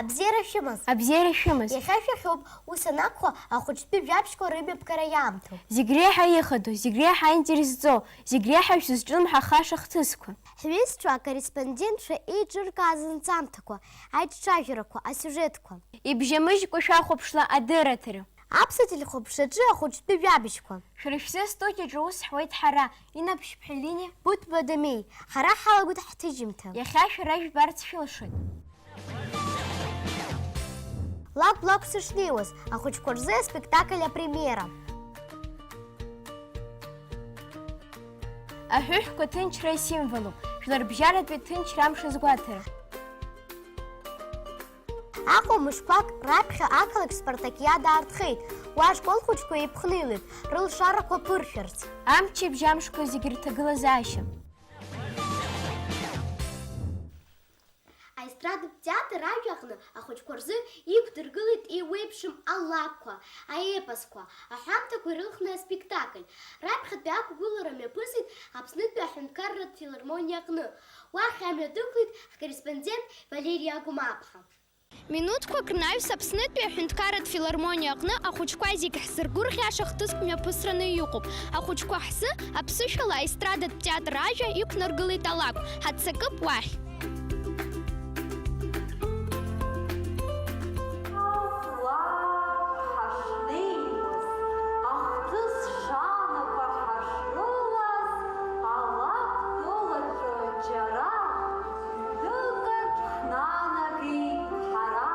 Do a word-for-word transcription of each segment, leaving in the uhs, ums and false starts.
Абзиара шәымаз! Абзиара шәымаз! Иахьа шәахьуп, ус анакәха, ахәыҷтәы жәабжьқәа рымҩаԥгара иаамҭоуп. Зегь реиҳа ихадоу, зегь реиҳа аинтерес зҵоу, зегь реиҳа шәызҿлымҳахаша ахҭысқәа. Ҳҩызцәа, акорреспондентцәа еиҿыркааз анҵамҭақәа, аиҿцәажәарақәа, асиужетқәа. Ибжьамыжькәа шәахәаԥшла адырраҭара. Аԥсуа телехәаԥшраҿы ахәыҷтәы жәабжьқәа. Шәара шәзы астудиаҿы аус ҳуеит ҳара, Инап Шьԥҳелини, Буҭба Дамеи, ҳара ҳалагоит ҳҭыжьымҭа. Иахьа шәара ижәбарц шәылшоит. Лакә-лакә сышнеиуаз, ахәыҷқәа рзы аспектакль апремиера. Аҳәыҳәқәа ҭынчра исимволуп, жәларбжьаратәи ҭынчра амш азгәаҭара. Аҟоу мышқәак раԥхьа ақалақь спартакиада аартхеит, уа ашкол хәыҷқәа еиԥхныҩлеит, рылшарақәа ԥыршәарц. Амчыбжь амшқәа зегь рҭагылазаашьа. Аестрадатә театр ажәаҟны ахәыҷқәа рзы иқәдыргылеит еиуеиԥшым алакәқәа, аепосқәа, аҳәамҭақәа ирылхны аспектакль. Раԥхьатәи ақәгылара мҩаԥысит Аԥснытәи аҳәынҭқарратә филармониа аҟны. Уахь амҩа дықәлеит ҳкорреспондент Валериа Агәмаԥҳа. Минуҭқәак рнаҩс Аԥснытәи аҳәынҭқарратә филармониа аҟны ахәыҷқәа зегь ҳзыргәырӷьаша хҭыск мҩаԥысраны иҟоуп. Ахәыҷқәа ҳзы аԥсышәала аестрадатә театр ажәа иқәнаргылеит алакә. Ҳаццакып уахь. Лаб ҳашнеиуаз, ахҭыс шаанақәа ҳашрылаз, алакә тәылаҿы џьара ҩныкаҿ ҳнанагеит ҳара.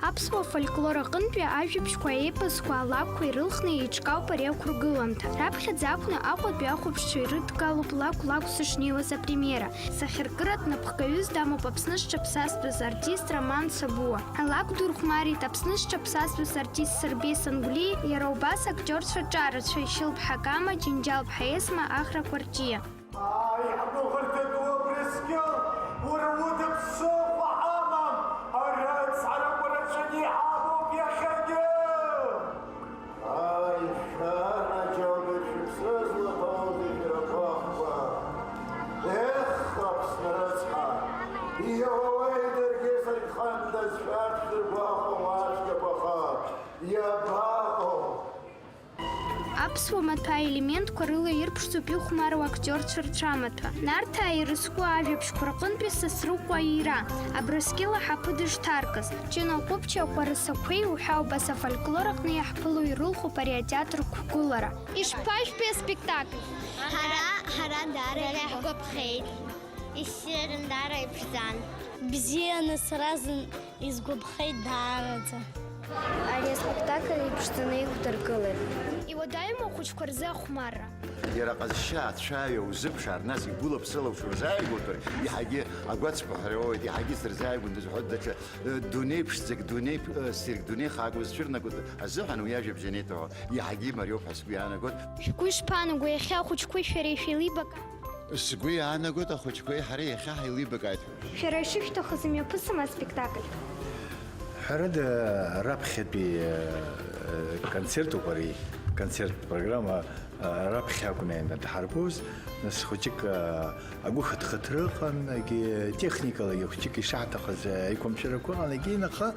Аԥсуа фольклор аҟынтәи ажәабжьқәа, аепосқәа, алакәқәа ирылхны еиҿкаауп ари ақәыргыланҭа. Раԥхьаӡа акәны Аҟәатәи ахәаԥшцәа ирыдгалоуп Лакә-лакә сышнеиуаз апремиера. Сахьаркыратә напхгаҩыс дамоуп Аԥсны зҽаԥсазтәыз артист Роман Сабуа. Алакә ду рхәмарит Аԥсны зҽаԥсазтәыз артист Сырбеи Сангәлиа, иара убас актиорцәа ҿарацәа Шьылбҳа Кама, Џьынџьалбҳа Есма, Ахра Кәарҷиа. Аи, ҳгәыӷырҭатәу Абрыскьыл, уара уда ԥсыхәа ҳамам, ари ацҳарақәа рацәаны иҳамоуп иахьагьы! Аи, шәанаџьалбеит шәыԥсы злаҭоу зегь ргәахәуа! Ех, Аԥсны рыцҳа! Иоуеи, даргьы саргьхандаз шәарҭ шәыргәахәуа уа цәгьақәа, аха иабаҟоу? Аԥсуа маҭәа аелементқәа рыла ирԥшӡоуп ихәмаруа актиорцәа рцәамаҭәа. Нарҭаа ирызку ажәабжьқәа рҟынтәи Сасрыҟәа иира, Абрыскьыл аҳаԥы дышҭаркыз, Ҷына Ҟәыԥчи Акәарасақәеи уҳәа убас афольклор аҟны иаҳԥыло ирылхуп ари атеатр қәгылара. Ишԥажәбеи аспектакль? Ҳара, ҳара даара иаҳгәаԥхеит. Иссирын, даара иԥшӡан. Бзианы сара зын Исгәаԥхеит даараӡа. Ари аспектакль иԥшӡаны иқәдыргылеит. Иуадаҩым ахәыҷқәа рзы ахәмарра. Иара ҟазшьа, ацәаҩа, узыԥшаар, нас игәыла-ԥсыла уҽырзааигәоуп, иаҳагьы агәацԥыҳәара уоуеит, иаҳагьы сырзааигәан, дызҳәоит даҽа, э, дунеи ԥшӡак, дунеи, э, ссирк, дунеи хаак узцәырнагоит азыҳәан уи ажәабжь аниҭаҳәо, иаҳагьы имариоуп ҳәа сгәы иаанагоит. Шәгәы ишԥаанаго, иахьа ахәыҷқәеи шәареи шәеилибакааит? Сгәы иаанагоит, ахәыҷқәеи ҳареи иахьа ҳаилибакааит. Шәара ишышәҭахыз имҩаԥысыма аспектакль? Ҳәарада, раԥхьатәи, э, концерт ауп ари, концерттә программа, э, раԥхьа акәын ианадаҳаргоз, нас хәыҷык, э, агәыхыҭхыҭра ыҟан, егьи техникалагьы хәыҷык ишаҳҭахыз, э, аиқәымшәарақәа ыҟан, егьи наҟ-ааҟ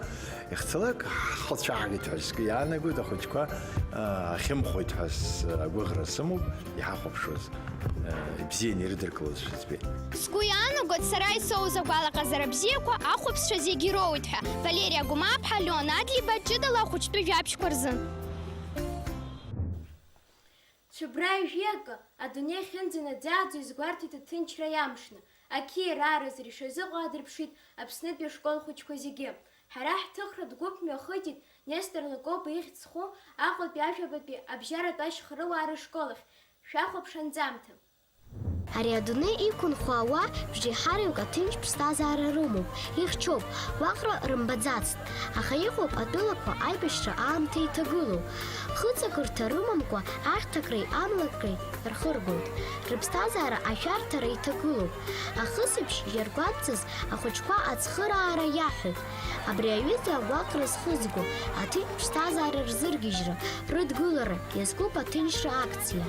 ихцалак ҳхы цәаҳгеит ҳәа сгәы иаанагоит, ахәыҷқәа, э, ахьымхәоит ҳәа с-, агәыӷра сымоуп. Иҳахәаԥшуаз, э, ибзианы ирыдыркылозшәа збеит. Сгәы иаанагоит, сара исоуз агәалаҟазара бзиақәа ахәаԥшцәа зегьы ироуеит ҳәа. Валериа Гәымаԥҳа, Леон Адлиба, ҷыдала ахәыҷтәы жәабжьқәа рзы. Цәыббра ижәи акы, адунеи ахьынӡанаӡааӡо изгәарҭеит аҭынчра иамшны, ақьиара ааразра ишазыҟоу аадырԥшит Аԥснытәи ашкол хәыҷқәа зегьы. Ҳара ҳҭыхратә гәыԥ мҩахыҵит Нестор Лакоба ихьӡ зху Аҟәатәи ажәабатәи абжьаратә ашьхарыуаа рышкол ахь. Шәахәаԥш анҵамҭа. Ари адунеи иқәынхо ауаа бжеиҳараҩык аҭынч ԥсҭазаара рымоуп, ихьчоуп, уаҟара рымбаӡацт, аха иҟоуп атәылақәа аибашьра аамҭа иҭагылоу. Хыҵакырҭа рымамкәа ахьҭакраи амлакреи рхыргоит, рыԥсҭазаара ашәарҭара иҭагылоуп. Ахысыбжь иаргәамҵыз ахәыҷқәа ацхыраара иаҳәоит. Абри аҩыза агәаҟра зхызго, аҭынч ԥсҭазаара рзыргьежьра, рыдгылара иазкуп аҭынчра акциа.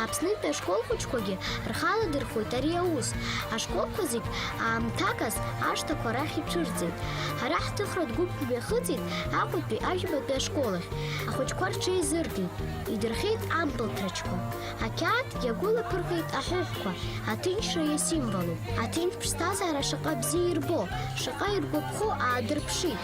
Аԥснытәи ашкол хәыҷқәагьы рхы Аладырхәуеит ари аус. Ашколқәа зегь аамҭаказ ашҭақәа рахь ицәырҵит. Ҳара ҳҭыхратә гәыԥ мҩахыҵит Аҟәатәи ажәабатәи ашкол ахь. Ахәыҷқәа рҽеизыргеит, идырхеит ампылҭрачқәа. Ақьаад иагәылаԥырҟеит аҳәыҳәқәа, аҭынчра иасимволуп. Аҭынч ԥсҭазаара шаҟа бзиа ирбо, шаҟа иргәаԥхо аадырԥшит.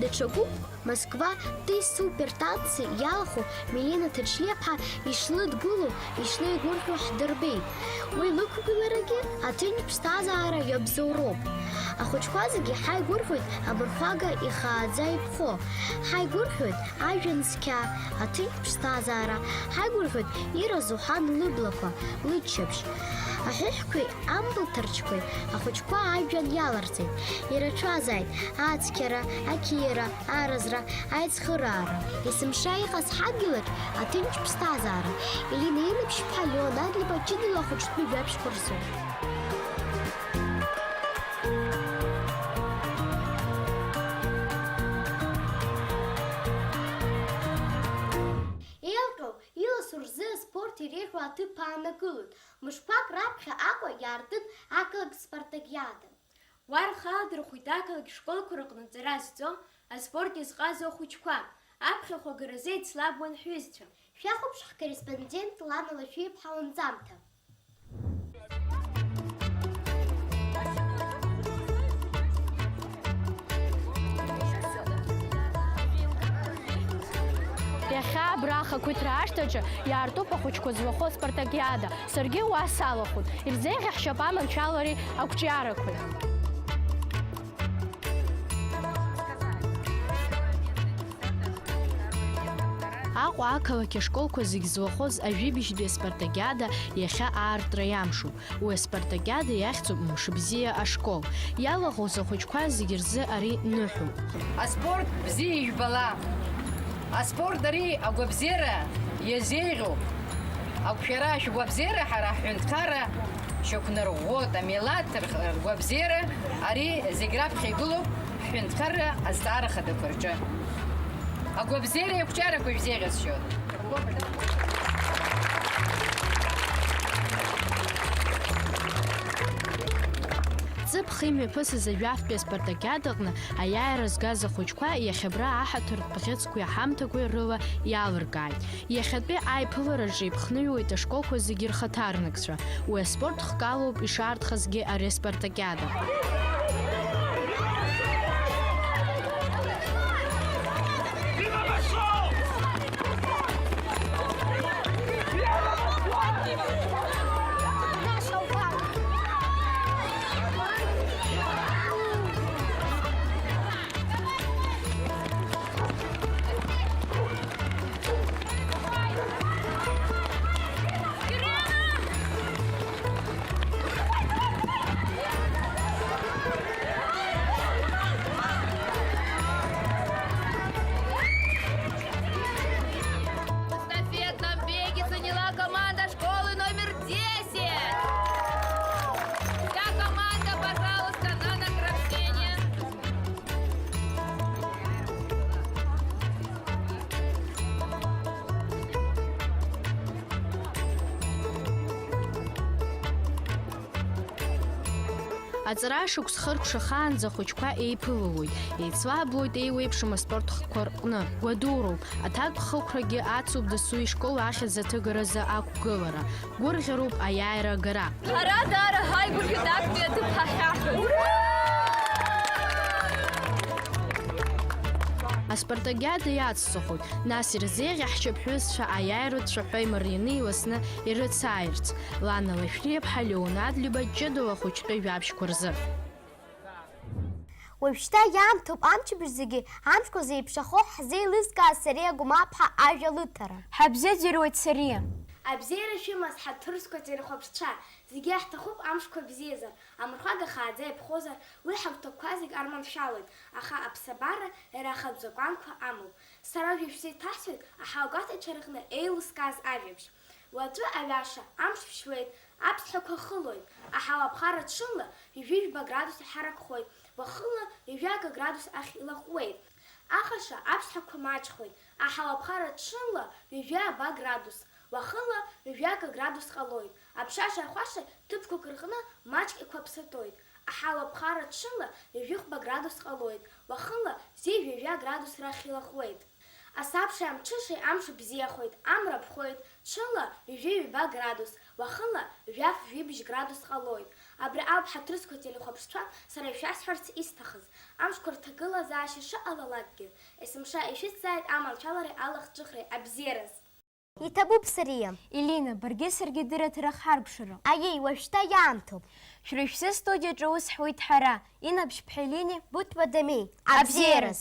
Даҽа гәыԥк Москва Т супертанцы иалахәу Милена Ҭачлиаԥҳа ишлыдгыло, ишлеигәырӷьо ҳдырбеит. Уи лықәгыларагьы аҭынч ԥсҭазаара иабзоуроуп. Ахәыҷқәа зегьы ҳаигәырӷьоит амырхәага ихааӡа иԥхо. Ҳаигәырӷьоит ажәҩан цқьа, аҭынч ԥсҭазаара, ҳаигәырӷьоит Ира Зуҳан лыблақәа, лыччаԥшь. Аҳәыҳәқәеи ампылҭрачқәеи ахәыҷқәа ажәҩан иаларҵеит. Ирацәазааит ацқьара, ақьиара, аразра, аицхыраара. Есымша иҟаз ҳадгьылаҿ аҭынч ԥсҭазаара. Елена Илаԥшьԥҳа, Леон Адлеиба ҷыдала ахәыҷтәы жәабжьқәа рзы. Еилҟьоу, иласу рзы аспорт иреиӷьу аҭыԥ ааннакылоит. Мышқәак раԥхьа Аҟәа иаартын ақалақь спартакиада. Уа рхаладырхәит ақалақь школқәа рҟны ҵара зҵо, аспорт иазҟазо ахәыҷқәа, аԥхьахә агаразы еицлабуан ҳҩызцәа. Шәахәаԥш ҳкорреспондент Лана Лашәиԥҳа ланҵамҭа. Иахьа абра ахақәиҭра ашҭаҿы иаартуп ахәыҷқәа злахәу аспартакиада. Саргьы уа салахәын. Ирзеиӷьаҳшьап аманшәалареи ақәҿиарақәеи. Аҟәа ақалақь ашколқәа зегь злахәыз ажәибжьтәи аспартакиада иахьа аартра иамшуп. Уи аспартакиада иахьӡуп Мшыбзиа ашкол. Иалахәыз ахәыҷқәа зегь рзы ари ныҳәоуп. Аспорт бзиа ижәбала! Аспорт ари агәабзиара иазеиӷьуп. Ақәшәара шәгәабзиара ҳара ҳҳәынҭқарра шьақәнарӷәӷәоит, амилаҭ рх-, ргәабзиара ари зегь раԥхьа игылоуп ҳҳәынҭқарра азҵаара хадақәа рҿы. Агәабзиара иақәҿиарақәа шәзеиӷьасшьоит. Ҵыԥх имҩаԥысыз ажәафтәи аспартакиадаҟны аиааира згаз ахәыҷқәа иахьа абра аҳаҭыртә бӷьыцқәеи аҳамҭақәеи рыла иалыркааит. Иахьатәи аиԥылараҿы иԥхныҩуеит ашколқәа зегьы рхаҭарнакцәа. Уи аспорт хкалоуп ишаартхазгьы ари аспартакиада. В эстафетном беге заняла команда школы номер десять. Вся команда, пожалуйста, на награждение. Аҵара шықәс хыркәшахаанӡа ахәыҷқәа еиԥылалоит, еицлаблоит еиуеиԥшым аспорт хкқәа рҟны. Гәадуроуп, аҭакԥхықәрагьы ацуп дасу ишкол ахьӡ аҭыгаразы ақәгылара. Гәырӷьароуп аиааира агара. Ҳара даара ҳаигәырӷьоит актәи аҭыԥ ҳахьаҳәоз. Аспартакиада иацҵахоит, нас ирзеиӷьаҳшьап ҳҩызцәа аиааиратә цәаҳәа имарианы иласны ирыцааирц. Лана Лашәриаԥҳа, Леон Адлеиба, ҷыдала ахәыҷтәы жәабжьқәа рзы. Уажәшьҭа иаамҭоуп амчыбжь зегьы амшқәа зеиԥшрахо ҳзеилызкааз Сариа Гәмаԥҳа ажәа лыҭара. Ҳабзиаӡырҩуеит, Сариа. Абзиара шәымаз, ҳаҭыр зқәу ателехәаԥшцәа, зегьы иаҳҭахуп амшқәа бзиазар, амырхәага хааӡа иаԥхозар, уи ҳагәҭакқәа зегь арманшәалоит, аха аԥсабара иара ахатә закәанқәа амоуп. Сара уажәы шәзеиҭасҳәоит аҳауагәаҭаҩцәа рҟны еилыскааз ажәабжь. Уаҵәы аҩаша амш ԥшьуеит, аԥсҭҳәақәа хылоит, аҳауа аԥхара ҽынла ҩажәи жәба градус иҳаракхоит, уахынла ҩажәи акы градус ахь илаҟәуеит. Ахаша аԥсҭҳәақәа маҷхоит, аҳауа аԥхара ҽынла ҩажәи аба градус, уахынла ҩажәи акы градус ҟалоит. Аԥшашеи ахәашеи ҭыԥқәак рҟны маҷк иқәаԥсатоит. Аҳауа аԥхара ҽынла ҩажәи хәба градус ҟалоит, уахынла зеижә ҩажәа градус рахь илаҟәуеит. Асабшеи амҽышеи амш бзиахоит, амра ԥхоит, ҽынла ҩажәи ҩба градус, уахынла жәаф жәибжь градус ҟалоит. Абри ауп ҳаҭыр зқәу ателехәаԥшцәа сара ишәасҳәарц исҭахыз. Амшқәа рҭагылазаашьа шыҟалалакгьы, есымша ишәыцзааит аманшәалареи алахҿыхреи абзиараз. Иҭабуп, Сариа. Елина, баргьы саргьы дырраҭара ҳарԥшароуп. Аиеи, уажәшьҭа иаамҭоуп. Шәара шәзы астудиаҿы аус ҳуеит ҳара, Инап Шьԥҳа Елини, Бутба Дамеи. Абзиараз. Абзиараз.